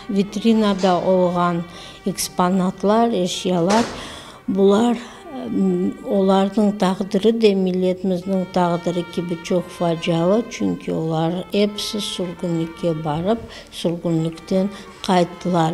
Vitrinada olğan eksponatlar, eşyalar, bular olarnıñ taqdiri de milletimizniñ taqdiri kibi çoq facialı, çünki olar episi sürgünlikke barıp, sürgünlikten qayttılar.